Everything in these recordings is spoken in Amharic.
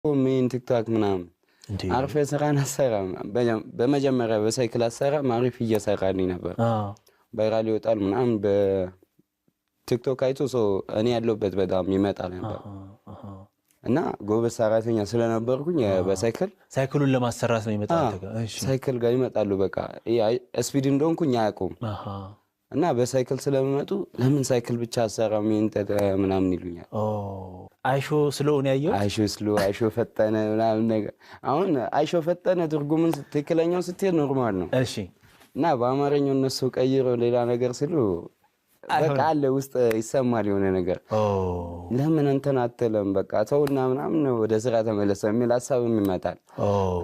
ምን ቲክቶክ ምናምን እንዴ? አርፌ ስራን አሰራም። በመጀመሪያ በሳይክል አሰራም አሪፍ እየሰራልኝ ነበር። Viral ይወጣል ምናምን፣ በቲክቶክ አይቶ ሰው እኔ ያለሁበት በጣም ይመጣል ነበር። እና ጎበዝ ሰራተኛ ስለነበርኩኝ በሳይክል ሳይክሉን ለማሰራት ነው ይመጣል አንተ ጋር። እሺ። ሳይክል ጋር ይመጣሉ። በቃ speed እንደሆንኩኝ አያውቁም። እና በሳይክል ስለሚመጡ ለምን ሳይክል ብቻ አሰራም ይሄን ምናምን ይሉኛል። ኦ፣ አይሾ ስለሆነ ያየው። አይሾ ስሎ፣ አይሾ ፈጠነ ምናምን ነገር። አሁን አይሾ ፈጠነ ትርጉምን ትክክለኛው ስትሄድ normal ነው። እና በአማርኛው እነሱ ቀይረው ሌላ ነገር ሲሉ በቃ አለ ውስጥ ይሰማል የሆነ ነገር። ለምን እንትን አትልም፣ በቃ ተውና ምናምን ወደ ስራ ተመለሰ የሚል ሀሳብም ይመጣል።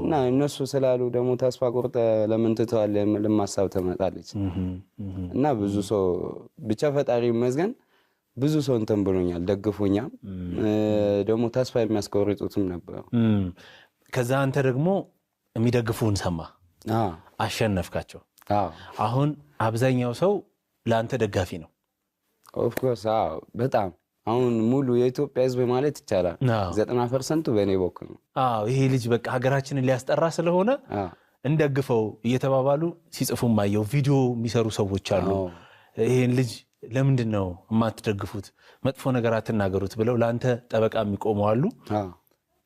እና እነሱ ስላሉ ደግሞ ተስፋ ቆርጠ ለምን ትተዋለህ የሚልም ሀሳብ ትመጣለች። እና ብዙ ሰው ብቻ ፈጣሪ ይመስገን ብዙ ሰው እንትን ብሎኛል፣ ደግፎኛል። ደግሞ ተስፋ የሚያስቆርጡትም ነበሩ። ከዛ አንተ ደግሞ የሚደግፉህን ሰማ፣ አሸነፍካቸው። አዎ። አሁን አብዛኛው ሰው ለአንተ ደጋፊ ነው። Of course፣ አዎ፣ በጣም። አሁን ሙሉ የኢትዮጵያ ሕዝብ ማለት ይቻላል 90% በእኔ በኩል ነው። አዎ፣ ይሄ ልጅ በቃ ሀገራችንን ሊያስጠራ ስለሆነ እንደግፈው እየተባባሉ ሲጽፉም አየው። ቪዲዮ የሚሰሩ ሰዎች አሉ። ይሄን ልጅ ለምንድን ነው የማትደግፉት? መጥፎ ነገር አትናገሩት ብለው ለአንተ ጠበቃ የሚቆሙ አሉ።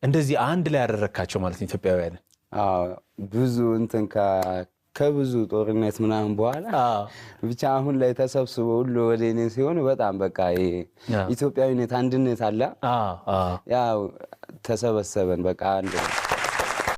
እንደዚህ አንድ ላይ ያደረግካቸው ማለት ነው ኢትዮጵያውያንን። አዎ፣ ብዙ እንትን ከብዙ ጦርነት ምናምን በኋላ ብቻ አሁን ላይ ተሰብስቦ ሁሉ ወደ እኔ ሲሆኑ በጣም በቃ ይሄ ኢትዮጵያዊነት አንድነት አለ። አዎ፣ አዎ። ያው ተሰበሰበን በቃ አንድ።